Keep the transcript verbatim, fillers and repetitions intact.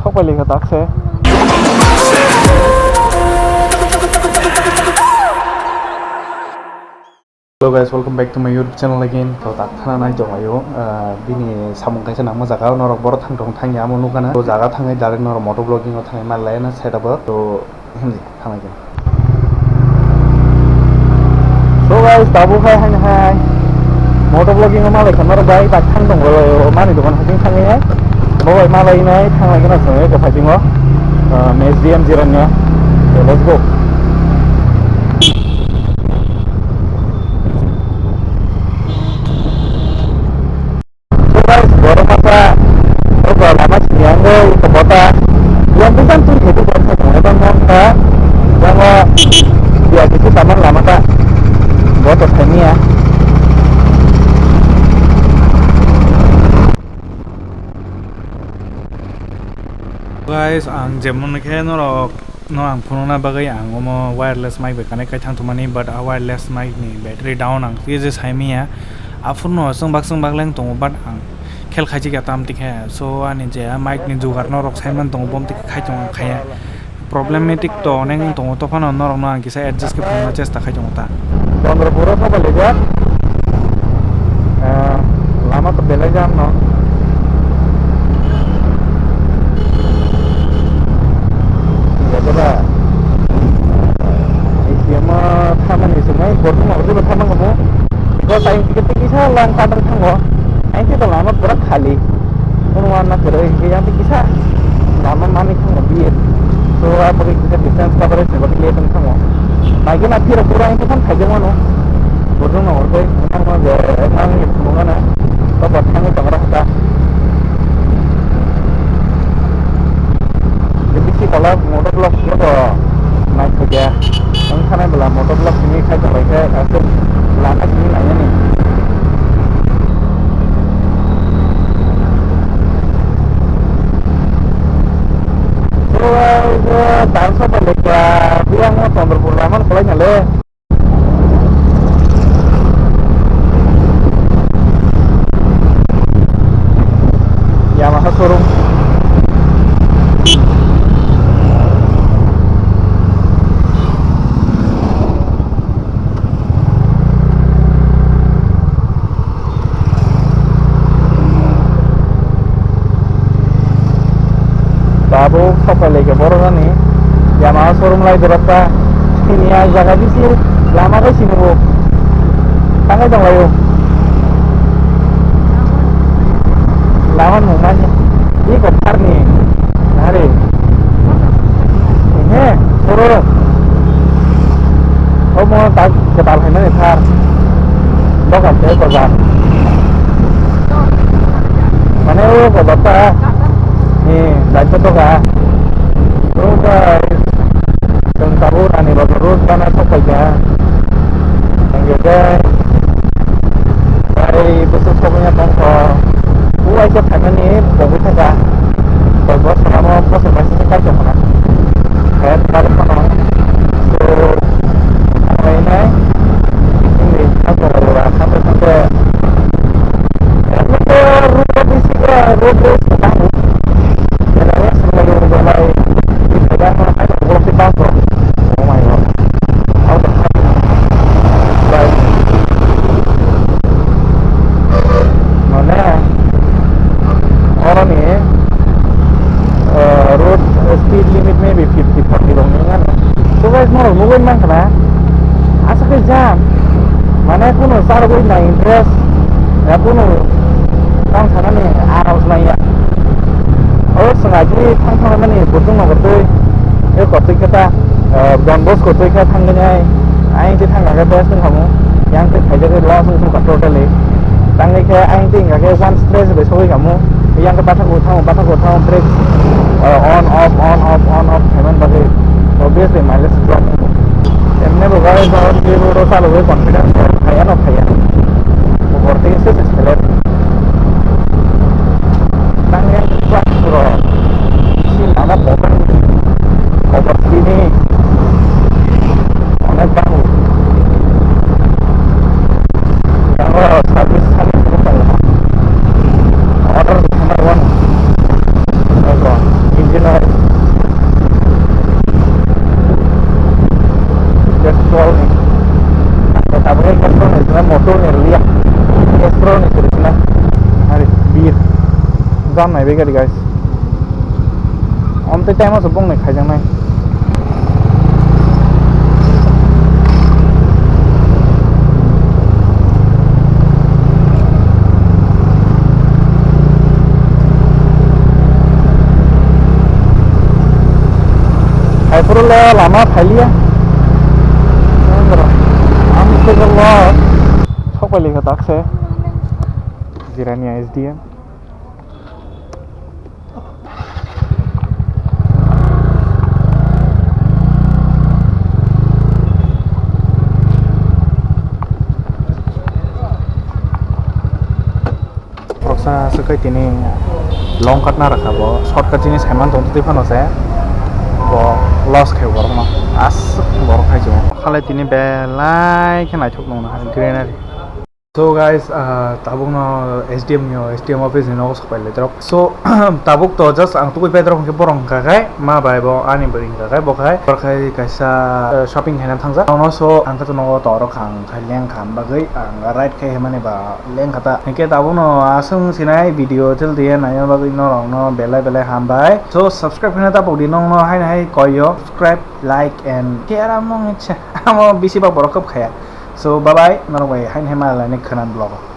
Kopali khe tak se. Hello guys, welcome back to my YouTube channel again. To tak thana nai tong ayo, ah, bini samung kaisa nangma jaga, norok boro thang tong thang ya, amo nukana. To jaga thangwi direct norok moto vlogging o thangwi mal lai na setup o. To himdi thangwi. So guys, tabuk hai hai hai moto vlogging o malai kha norok bai tak thang tong rw mani dokan hasing thangwi hai. Bo bai malai nai thang lai gana swnwi ko phai bingo. Ah, S D M Jiranya. So let's go. So guys, borok masa, o lama sini ang o kota. Yang bukan tu itu kota, kota masa. Yang o dia itu taman lama ta. Boto sini ya. Guys, ang jemon khe norok no ang phunukna bagwi ang omo wireless mic bai connect khai thangthumani, but a wireless mic ni battery down, ang tei je saimanya. Aphurno chwng bak chwng bak leng tongo, but ang khel khaijak ya tam tikhe, so ani je mic ni jugar norok saiman tongo, bom tikhe khai tongo, khaya problematic to onek wng tongo, tophano norok no ang kisa adjust khe phunukna chesta khai tongo ta. Chandrapur o sobai lijak. Ah, lama to belai jam no. Jabra. Isiama thamani sumai, borok ma ulo thamang mo. Ko time ticket ticket sa lang kadang thango. Ai to lama pura khali. Kono wana kero yang ticket sa. Lama mani thango biye. So apa kita distance coverage ba biye thango. Mai gana pura pura itu kan khaje mano. Borok no orbai. Nang je nang ni mungana. Ko bat thango tangra hata. Bisi kola motor block yo to nai khaja. Ang thanai bela motor block sini khai to lai khe asuk lama sini nai ni. So, so, dance apa lekya, biang mo Chandrapur laman kolai nyale. Yamaha showroom. Tabuk sopai lai khe borok ani Yamaha showroom lai dorok ta. Tini a jaga bisi lama bai sini bo. Tangwi tong lai o. Lama nung mani. Iko tharni. Nari. He, soro. Omo tak kwtal hai mani thar. Dokan tei bazar. Mane o bazar ta. He, daito doka. O guys. Chwng tabuk Rani Bazar road gana sok phaikha. Hingkhe tei bai bwswk sokya tongkha. Uaisa phaimani pogwi thangkha. Koi bosor amo bosor bai sini kaitor khna. Khe bari khna. So, ang bai nai. Chini kaitor ora khato khato. Road bisi khe road bisi khe. Mane, oroni, uh, road speed limit maybe fifty, forty rok ni wngmano. So guys, norok nugwi mankha na, aswk khe jam. Mane, kunu charwgwi nai interest, ya kunu tang sanani aros nai ya. O swngaiwi thang thangmani buchung no kotwi, e kotwi khe ta, eh, Don Bosco twi khe thangwi nai, ayang twi thang kha khe best wng khamu, yang twi khaijagwi loss wng kha totally. Tangwi khe ayang twi wng kha khe one stretch bai sogwi khamu, yang khe bathak o thango, bathak o thango, brake, eh, on off, on off, on off khaimani bagwi obviously mileage drop wng kha. Emni bo gari jahon twi bo chalogwi confidence phaiya no phaiya. Bo bortwi se se select. Nang yang class bro. Si lama bokong. Bokong sini. Onek bang. Yang service sani bokong. Order number one. Bokong. Engine Tam nai bai gari, guys. Om tei time o se bong nai khaijaknai. Hai pura le lama phailiya. Ang khe lo. Sok pai likha tak se. Jirania S D M. Khoroksa swkhe tini long cut na rwkha bo, short cut chini saiman tong twi phano se bo loss khe borokno aswk borok khai chungo. Halai tini belai khe naithok nung nai greenery. So guys, ah, tabukno S D M ni, S D M office ni nogo sok pai lai drop. So tabuk to just ang tugui pai drop hwnkhe borok hwnkha khai ma bai bo ani bwrwi hwnkha khai bo khai borok khai kaisa, eh, shopping khaina thangjak. Ono so ang khe to nogo to oro khang khai leng kham bagwi ang ride khai himani ba leng khata. Hwnkhe tabukno aswng sinai video til diye naina bagwi norokno belai belai hambai. So subscribe khaina tapok di nongno haino hai koi yo subscribe, like and share among ichha. Amo bisi ba borok kop khaya. So bye bye, norok bai haino hai ma lainai khwna vlog o.